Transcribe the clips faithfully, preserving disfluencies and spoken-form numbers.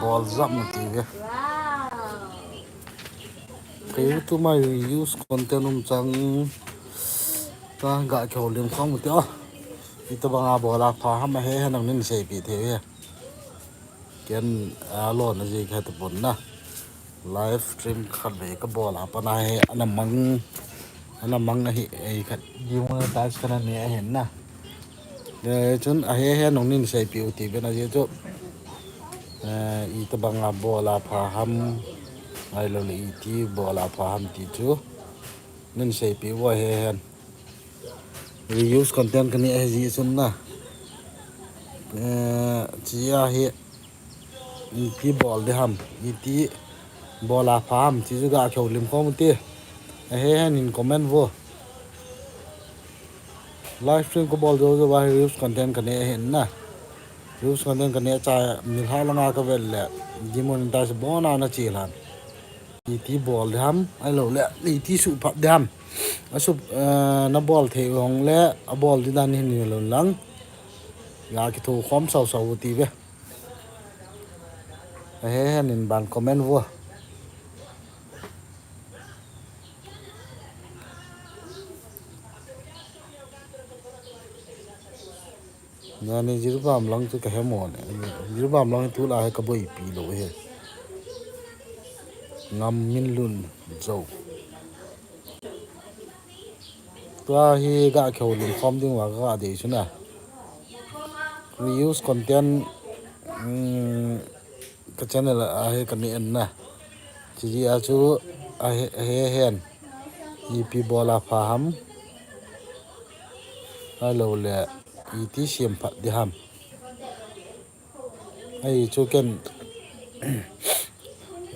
Bol jap mu ti ve. Kei tu mai reuse content um chang. Ta ga kihoulim khom mu ti a. Itobang a bol a pha ham a he he nang nin seipi thei ve. Ken a lo na ji kha tu pon na. Live stream khat ve ka bol a pa na he ana mang ana mang a hi ei khat demonetize kana ne a hen na. Eh, chun a he he nong nin seipi u ti ve na ji chu. Eh, itobang a bol a pha ham. Ai lo le iti bol a pha ham ti chu. Nin seipi u a he hen. Reuse content kani a he ji chun na. Eh, chi a hi. Iti bol di ham, iti bol a pha ham, ti chu ga kihoulim khom u ti. A he he nin comment vo. Live stream ka bol jo jo va reuse content kani a hen na. Reuse content kani a cha mil ha langa ka vel le. Demonetize bona na chi lan. Iti bol di ham, ai lo le, iti su phat di ham. A su, eh, na bol thei hong le, a bol di dan hin ni lo lang. Ga kitho khom sau sau u ti ve. He he nin ban comment vo. Nani Jiribam lang chu ka he mo ne. Jiribam lang tu la he ka boipi lo he. Ngam min lun zo. Tua hi ga kihoulim khom ding va ga dei chu na. Reuse content, um, ka channel a he ka ni en na. Chi ji a chu a he, a he hen. Ipi bol a pha ham. A lo le iti siam phat di ham. Ai chu ken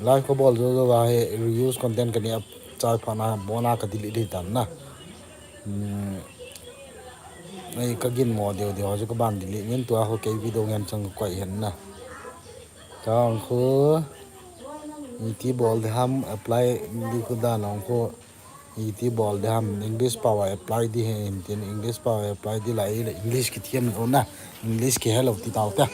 live ka bol jo jo va he reuse content kani a chai pha na bona ka delete di tan na. Hmm. Ai ka gin mo deu deu chu ka ban delete ngen tua ho kei video ngen chang ka koi hen na. Ka ang khu iti bol di ham apply di khu dan ang khu iti bol di ham English pao a apply di he hin tin English pao a apply di la i le English ki thiam lo na English ki hello ti tau ta.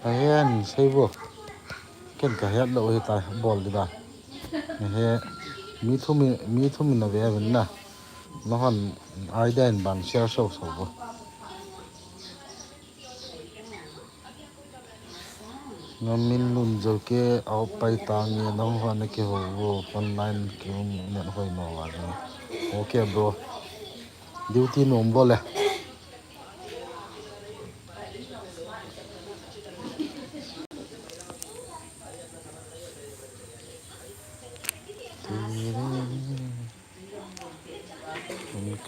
Ahen, sei vo. Ken ka het lo hi ta bol di ba. He, mi thum in, mi thum in a ve vin na. Na hon idea in ban share so so vo. Ngam min lun jo ke au pai ta nge nang hon na kihou vo online ki um net hoi mo va. Okay bro. Duty nom vo le.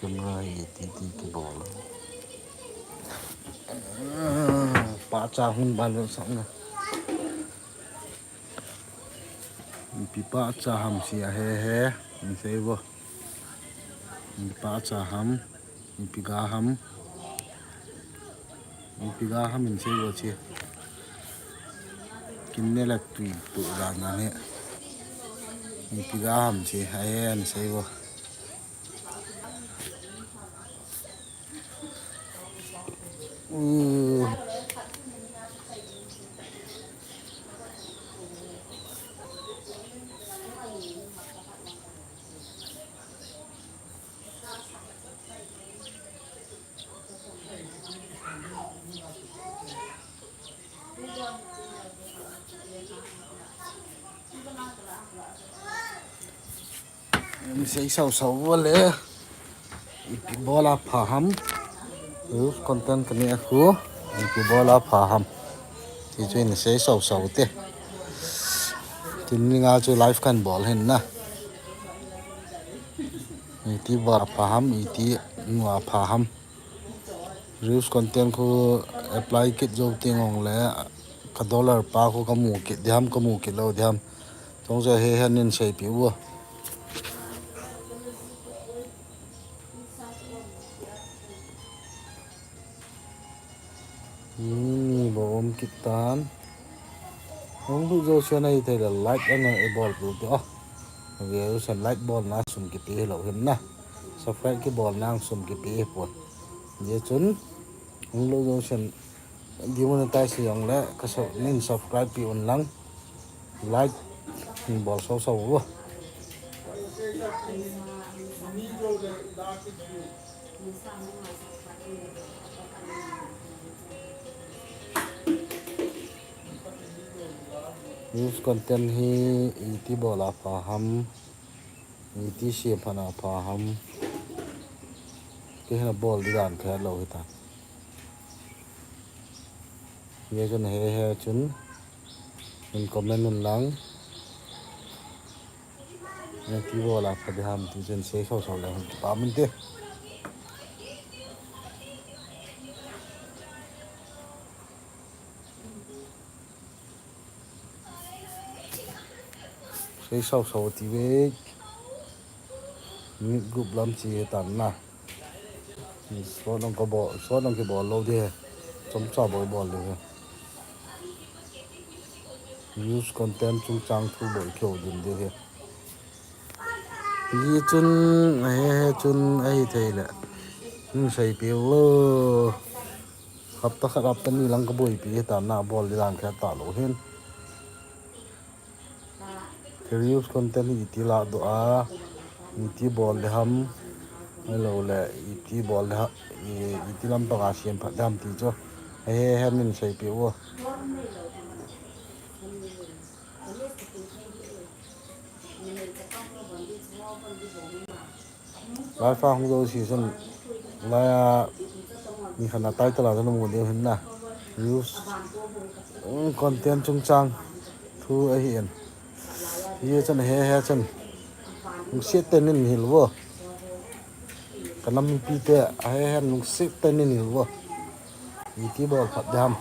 Camera hi ti ti kibol. Pahcha hun ban lo sang na. Ipi pahcha ham si a he he. Ni sei vo. Ipi pahcha ham. Ipi ga ham. Ipi ga ham in sei vo chi. Kin ne la tui tu ga na ne. Ipi ga ham chi. Hai en sei vo. Uh. Ni sei sau sau vo le. Ipi bol a pha ham. Reuse content kani a khu. Ipi bol a pha ham. Ti chu ni sei sau sau te. Tin ni nga chu live kan bol hin na. Iti bol a pha ham, iti nu a pha ham. Reuse content khu apply kit jo ti ngong le ka dollar pa khu ka mu kit di ham, ka mu kit lo di ham. Tong ja he hen nin sei pi vo. Ni bo om kit tan. Hung lut jousen ahithei le like ana ibol peh uvin te o. Ve jousen like bolna sum kipe hilou hin na. Subscribe kibolna sum kipe hipon. Hijeh chun hung lut jousen demonetize hijongle ka sub, nin subscribe peh un lang. Like hin bol sau sau vo. Reels content hi iti bol a pha ham, iti sem phat a pha ham, kei hin abol di dan kahet lou hitan. Hijeh chun hehe chun hin comment un lang. Iti bol a pha di ham ti chun sei sau sau le hung kipah un te. Sei sau sau ti ve. Minute gup lam che hitan na. Sot nong ka bol, sot nong kibol lou di hi. Chomcha boi bol di hi. Reels content chungchang thu boi kihou dim di hi. Hijeh chun, ahehe chun ahithei le. Nin seipeh uvo. Hapta khat hapta ni lang ka boipi hitan na, bol di dan kahet talou hin. Reels content hi iti ladoh a, iti bol di ham, ahilou le iti bol di ham, i, iti lampang a sem phat di ham ti chu. Ahehe nin seipeh uvo. Live a hung jouse chun, lai a, mi khat na title a chun namu diu hin na. Reels, um, content chungchang thu ahin. Hijeh chun hehe chun lungset tah in nin hil uvo. Ka nam mipi te, ahehe lungset tah in nin hil uvo. Iti bol phat di ham.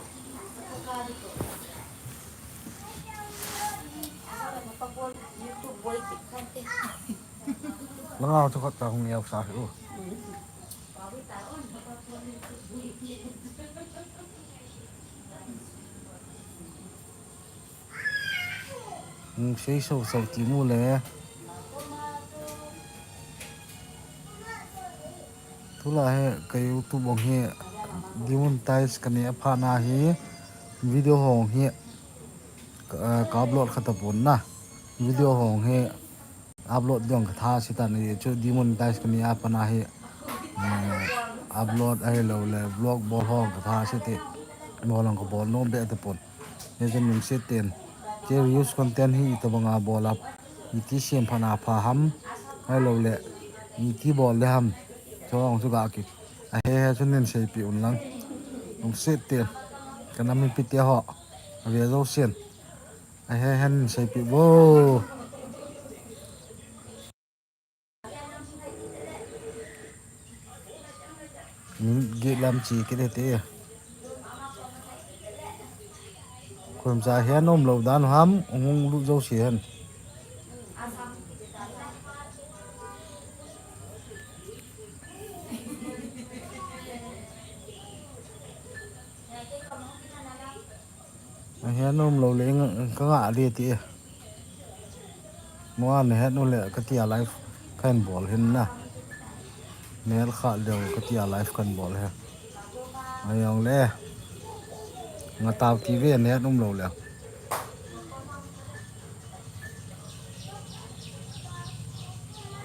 Langa chu khat ta hung eosa hi u. Hung sei sau sau ti mu le. Tulai hi ka YouTube hong hi demonetize kanei a phat na hi video hong hi ka, ka upload kha tapon na. Video hong hi upload ding ka tha se tan, hichu demonetize kanei a pat na hi, eh, upload ahilou le vlog bol ho ka tha se ti. Bol hong ka bol nom be tapon. Hijeh chun lungset tah in. Kei reels content hi itobang a bol a, iti sem phat a pha ham, ahilou le iti bol di ham. Chong chu ga ki. Ahehe chun nin seipeh un lang. Lungset tah in. Ka nam mipi te ho. Ave jousen. Ahehe nin seipeh uvo. Minute get lam che kit e te. Koima cha hin um lou dan ham, hung lut jouse hin. Ahin um lou le ka ngah di ti. Mo a nahet u le ka tia live kan bol hin na. Nahet kha leu ka tia live kan bol hi. Ajong le. Nga tau ti ve nahet um lou le.